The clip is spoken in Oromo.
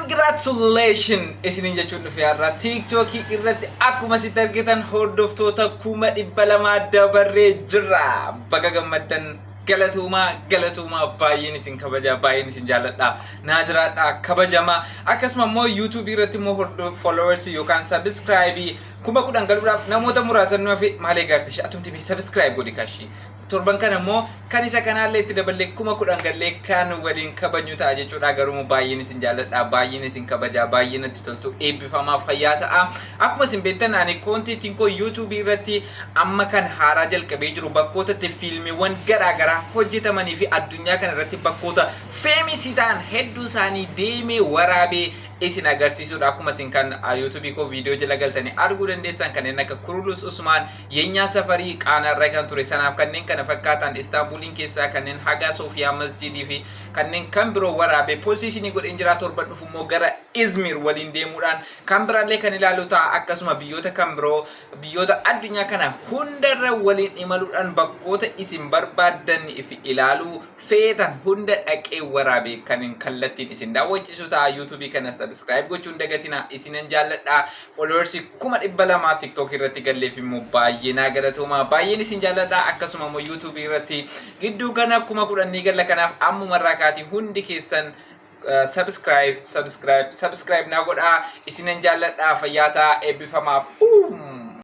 Congratulation isiniin jechuun dhufe. Har'a TikTokii irratti akkuma sitti argitan hordoftoota 200,000 dabarree jirra. Baga gammaddan, galatoomaa, galatoomaa. Baay'een isin kabaja, baay'een isin jaalladha. Naa jiraadha, kabajamaa. Akkasuma immoo YouTube irratti immoo followers yookaan subscribe 10,000 galuudhaaf namoota muraasa nu hafe. Maal eegaarte ishee atumti mee subscribe godhi kashi. Torban kana immoo kan isa kanaallee itti daballee 10,000 gallee kan waliin kabajnu ta'a jechuudha. Garuu baay'een isin jaalladha, baay'een isin kabaja, baay'een natti toltu, eebbifamaa, fayyaa ta'a. Akkuma isin beektan, ani contentiin koo YouTube irratti amma kan haaraa jalqabee jiru bakkoota itti fiilmiiwwan garaa garaa hojjetamanii fi addunyaa kana irratti bakkoota famous ta'an hedduu isaanii deemee waraabee isin agarsiisudha. Akkuma isin kan YouTube koo viidiyoo jala galtanii arguu dandeessan, kanneen akka Kurulus Usmaan, Yenyaa Safarii Qaanaarra kan ture sanaaf kanneen kana fakkaatan, Istaanbuliin keessaa kanneen Hagaa Soofiyaa Masjidii fi kanneen kan biroo waraabee post godheen jira. Torban dhufu immoo gara Izmir waliin deemuudhaan kan biraallee kan ilaalu ta'a. Akkasuma biyyoota kan biroo, biyyoota addunyaa kana hundarra waliin imaluudhaan bakkoota isin barbaaddan fi ilaaluu feetan hunda dhaqee waraabee kan kallattiin isin daawwachiisu ta'a. YouTube kana subscribe gochuun dagatina. Isinan jaalladha. Followers 200,000 TikTok irratti galleef immoo baay'ee naa galatooma. Baay'een isin jaalladha. Akkasuma immoo YouTube irratti gidduu kana 10,000 ni galla. Kanaaf ammumarraa kaatii hundi keessan subscribe, subscribe, subscribe naa godhaa. Isinan jaalladha. Fayyaa ta'a, eebbifamaa. Boom!